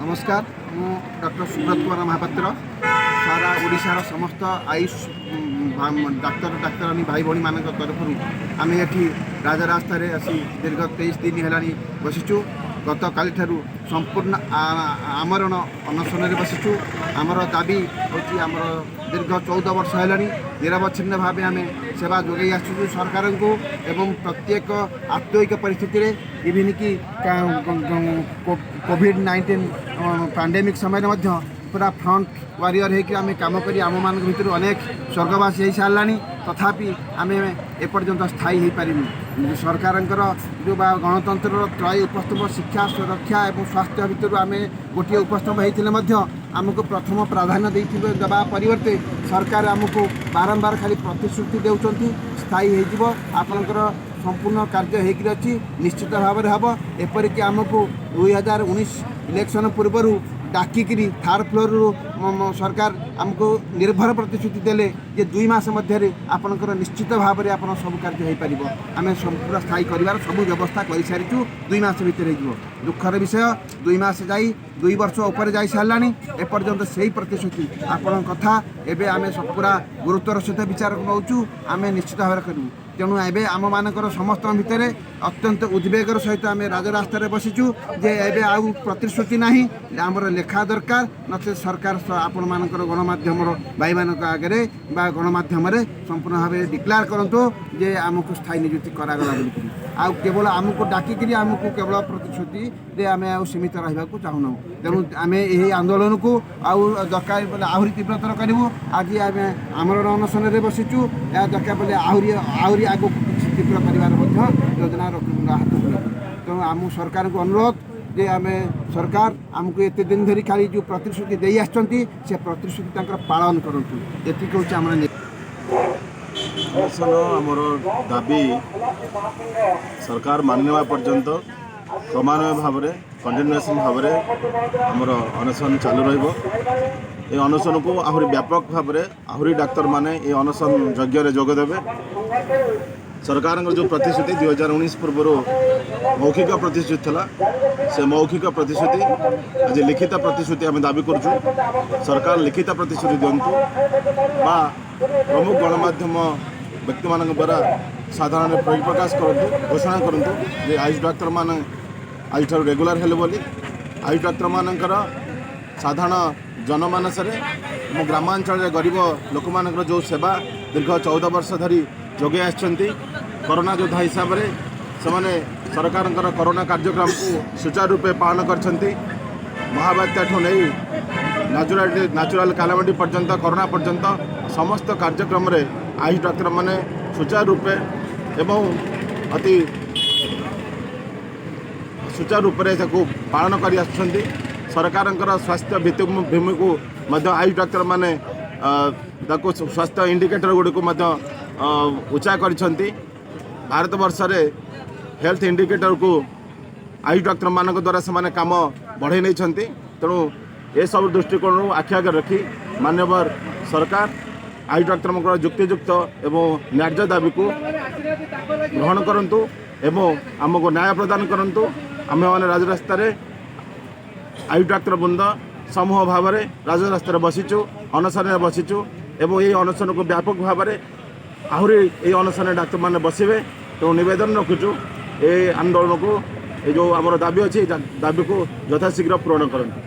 ନମସ୍କାର, ମୁଁ ଡକ୍ଟର ସୁବ୍ରତ କୁମାର ମହାପାତ୍ର। ସାରା ଓଡ଼ିଶାର ସମସ୍ତ ଆୟୁଷ ଡାକ୍ତର, ଡାକ୍ତରାନୀ ଭାଇ ଭଉଣୀମାନଙ୍କ ତରଫରୁ ଆମେ ଏଠି ରାଜରାସ୍ତାରେ ଆସି ଦୀର୍ଘ 23 ଦିନ ହେଲାଣି ବସିଛୁ। ଗତକାଲିଠାରୁ ସମ୍ପୂର୍ଣ୍ଣ ଆମରଣ ଅନଶନରେ ବସିଛୁ। ଆମର ଦାବି ହେଉଛି, ଆମର ଦୀର୍ଘ 14 ବର୍ଷ ହେଲାଣି ନିରବଚ୍ଛିନ୍ନ ଭାବେ ଆମେ ସେବା ଯୋଗାଇ ଆସୁଛୁ ସରକାରଙ୍କୁ ଏବଂ ପ୍ରତ୍ୟେକ ଆତ୍ୟନ୍ତିକ ପରିସ୍ଥିତିରେ, ଇଭିନ୍ କି କୋଭିଡ଼-19 ପାଣ୍ଡେମିକ୍ ସମୟରେ ମଧ୍ୟ ପୁରା ଫ୍ରଣ୍ଟ ୱାରିୟର ହେଇକି ଆମେ କାମ କରି ଆମମାନଙ୍କ ଭିତରୁ ଅନେକ ସ୍ୱର୍ଗବାସୀ ହେଇସାରିଲାଣି। ତଥାପି ଆମେ ଏପର୍ଯ୍ୟନ୍ତ ସ୍ଥାୟୀ ହେଇପାରିନୁ। ସରକାରଙ୍କର ଯେଉଁ ବା ଗଣତନ୍ତ୍ରର ତ୍ରୟ ଉପସ୍ତମ୍ଭ, ଶିକ୍ଷା, ସୁରକ୍ଷା ଏବଂ ସ୍ୱାସ୍ଥ୍ୟ ଭିତରୁ ଆମେ ଗୋଟିଏ ଉପସ୍ତମ୍ଭ ହେଇଥିଲେ ମଧ୍ୟ ଆମକୁ ପ୍ରଥମ ପ୍ରାଧାନ୍ୟ ଦେଇଥିବେ ଦେବା ପରିବର୍ତ୍ତେ ସରକାର ଆମକୁ ବାରମ୍ବାର ଖାଲି ପ୍ରତିଶ୍ରୁତି ଦେଉଛନ୍ତି, ସ୍ଥାୟୀ ହେଇଯିବ, ଆପଣଙ୍କର ସମ୍ପୂର୍ଣ୍ଣ କାର୍ଯ୍ୟ ହେଇକିରି ଅଛି, ନିଶ୍ଚିତ ଭାବରେ ହେବ। ଏପରିକି ଆମକୁ 2019 ଇଲେକ୍ସନ୍ ପୂର୍ବରୁ ଡାକିକିରି ଥାର୍ଡ଼ ଫ୍ଲୋରରୁ ସରକାର ଆମକୁ ନିର୍ଭର ପ୍ରତିଶ୍ରୁତି ଦେଲେ ଯେ 2 ମାସ ମଧ୍ୟରେ ଆପଣଙ୍କର ନିଶ୍ଚିତ ଭାବରେ ଆପଣ ସବୁ କାର୍ଯ୍ୟ ହେଇପାରିବ, ଆମେ ପୁରା ସ୍ଥାୟୀ କରିବାର ସବୁ ବ୍ୟବସ୍ଥା କରିସାରିଛୁ, 2 ମାସ ଭିତରେ ହେଇଯିବ। ଦୁଃଖର ବିଷୟ, 2 ମାସ ଯାଇ 2 ବର୍ଷ ଉପରେ ଯାଇ ସାରିଲାଣି, ଏପର୍ଯ୍ୟନ୍ତ ସେଇ ପ୍ରତିଶ୍ରୁତି। ଆପଣଙ୍କ କଥା ଏବେ ଆମେ ପୁରା ଗୁରୁତ୍ୱର ସହିତ ବିଚାରକୁ ନେଉଛୁ, ଆମେ ନିଶ୍ଚିତ ଭାବରେ କରିବୁ। ତେଣୁ ଏବେ ଆମମାନଙ୍କର ସମସ୍ତଙ୍କ ଭିତରେ ଅତ୍ୟନ୍ତ ଉଦ୍ବେଗର ସହିତ ଆମେ ରାଜରାସ୍ତାରେ ବସିଛୁ ଯେ ଏବେ ଆଉ ପ୍ରତିଶ୍ରୁତି ନାହିଁ, ଆମର ଲେଖା ଦରକାର, ନଚେତ୍ ସରକାର ଆପଣମାନଙ୍କର ଗଣମାଧ୍ୟମର ଭାଇମାନଙ୍କ ଆଗରେ ବା ଗଣମାଧ୍ୟମରେ ସମ୍ପୂର୍ଣ୍ଣ ଭାବେ ଡିକ୍ଲେୟାର କରନ୍ତୁ ଯେ ଆମକୁ ସ୍ଥାୟୀ ନିଯୁକ୍ତି କରାଗଲା ବୋଲିକିରି। ଆଉ କେବଳ ଆମକୁ ଡାକିକିରି ଆମକୁ କେବଳ ପ୍ରତିଶ୍ରୁତିରେ ଆମେ ଆଉ ସୀମିତ ରହିବାକୁ ଚାହୁଁନାହୁଁ। ତେଣୁ ଆମେ ଏହି ଆନ୍ଦୋଳନକୁ ଆଉ ଦରକାର ପଡ଼ିଲେ ଆହୁରି ତୀବ୍ରତର କରିବୁ। ଆଜି ଆମେ ଆମର ଅନଶନରେ ବସିଛୁ, ଏହା ଦରକାର ପଡ଼ିଲେ ଆହୁରି ଆହୁରି ଆଗକୁ କିଛି ତୀବ୍ର କରିବାର ମଧ୍ୟ ଯୋଜନା ହାତକୁ ନେବୁ। ତେଣୁ ଆମ ସରକାରଙ୍କୁ ଅନୁରୋଧ ଯେ ଆମେ ସରକାର ଆମକୁ ଏତେ ଦିନ ଧରି ଖାଲି ଯେଉଁ ପ୍ରତିଶ୍ରୁତି ଦେଇ ଆସିଛନ୍ତି, ସେ ପ୍ରତିଶ୍ରୁତି ତାଙ୍କର ପାଳନ କରନ୍ତୁ। ଏତିକି ହେଉଛି ଆମର ଅନଶନ ଆମର ଦାବି ସରକାର ମାନିନେବା ପର୍ଯ୍ୟନ୍ତ କ୍ରମାନ୍ୱୟ ଭାବରେ, କଣ୍ଟିନ୍ୟୁଏସନ୍ ଭାବରେ ଆମର ଅନଶନ ଚାଲୁ ରହିବ। ଏହି ଅନଶନକୁ ଆହୁରି ବ୍ୟାପକ ଭାବରେ ଆହୁରି ଡାକ୍ତରମାନେ ଏହି ଅନଶନ ଯଜ୍ଞରେ ଯୋଗ ଦେବେ। ସରକାରଙ୍କର ଯେଉଁ ପ୍ରତିଶ୍ରୁତି 2019 ପୂର୍ବରୁ ମୌଖିକ ପ୍ରତିଶ୍ରୁତି ଥିଲା, ସେ ମୌଖିକ ପ୍ରତିଶ୍ରୁତି ଆଜି ଲିଖିତ ପ୍ରତିଶ୍ରୁତି ଆମେ ଦାବି କରୁଛୁ। ସରକାର ଲିଖିତ ପ୍ରତିଶ୍ରୁତି ଦିଅନ୍ତୁ ବା ପ୍ରମୁଖ ଗଣମାଧ୍ୟମ ବ୍ୟକ୍ତିମାନଙ୍କ ଦ୍ୱାରା ସାଧାରଣରେ ପରିପ୍ରକାଶ କରନ୍ତୁ, ଘୋଷଣା କରନ୍ତୁ ଯେ ଆୟୁଷ ଡାକ୍ତରମାନେ ଆଜିଠାରୁ ରେଗୁଲାର ହେଲେ ବୋଲି। ଆୟୁଷ ଡାକ୍ତରମାନଙ୍କର ସାଧାରଣ ଜନମାନସରେ ଏବଂ ଗ୍ରାମାଞ୍ଚଳରେ ଗରିବ ଲୋକମାନଙ୍କର ଯେଉଁ ସେବା ଦୀର୍ଘ 14 ବର୍ଷ ଧରି ଯୋଗାଇ ଆସିଛନ୍ତି, କରୋନା ଯୋଦ୍ଧା ହିସାବରେ ସେମାନେ ସରକାରଙ୍କର କରୋନା କାର୍ଯ୍ୟକ୍ରମକୁ ସୁଚାରୁ ରୂପେ ପାଳନ କରିଛନ୍ତି। ମହାବାତ୍ୟାଠୁ ନେଇ ନ୍ୟାଚୁରାଲ କାଲାମିଟି ପର୍ଯ୍ୟନ୍ତ, କରୋନା ପର୍ଯ୍ୟନ୍ତ ସମସ୍ତ କାର୍ଯ୍ୟକ୍ରମରେ ଆୟୁଷ ଡାକ୍ତରମାନେ ସୁଚାରୁ ରୂପେ ଏବଂ ଅତି ସୁଚାରୁ ରୂପରେ ତାକୁ ପାଳନ କରି ଆସୁଛନ୍ତି। ସରକାରଙ୍କର ସ୍ୱାସ୍ଥ୍ୟ ଭିତ୍ତିଭୂମିକୁ ମଧ୍ୟ ଆୟୁଷ ଡାକ୍ତରମାନେ ତାକୁ ସ୍ୱାସ୍ଥ୍ୟ ଇଣ୍ଡିକେଟର ଗୁଡ଼ିକୁ ମଧ୍ୟ ଉଚ୍ଚା କରିଛନ୍ତି। ଭାରତବର୍ଷରେ ହେଲ୍ଥ ଇଣ୍ଡିକେଟରକୁ ଆୟୁଷ ଡାକ୍ତରମାନଙ୍କ ଦ୍ୱାରା ସେମାନେ କାମ ବଢ଼େଇ ନେଇଛନ୍ତି। ତେଣୁ ଏସବୁ ଦୃଷ୍ଟିକୋଣରୁ ଆଖି ଆଗରେ ରଖି ମାନ୍ୟବର ସରକାର ଆୟୁଷ ଡାକ୍ତରଙ୍କର ଯୁକ୍ତିଯୁକ୍ତ ଏବଂ ନ୍ୟାଯ୍ୟ ଦାବିକୁ ଗ୍ରହଣ କରନ୍ତୁ ଏବଂ ଆମକୁ ନ୍ୟାୟ ପ୍ରଦାନ କରନ୍ତୁ। ଆମେମାନେ ରାଜରାସ୍ତାରେ ଆୟୁଷ ଡାକ୍ତର ବୃନ୍ଦ ସମୂହ ଭାବରେ ରାଜରାସ୍ତାରେ ବସିଛୁ, ଅନଶନରେ ବସିଛୁ ଏବଂ ଏହି ଅନଶନକୁ ବ୍ୟାପକ ଭାବରେ ଆହୁରି ଏହି ଅନଶନରେ ଡାକ୍ତରମାନେ ବସିବେ। ତେଣୁ ନିବେଦନ ରଖୁଛୁ, ଏ ଆନ୍ଦୋଳନକୁ, ଏ ଯେଉଁ ଆମର ଦାବି ଅଛି, ଦାବିକୁ ଯଥାଶୀଘ୍ର ପୂରଣ କରନ୍ତୁ।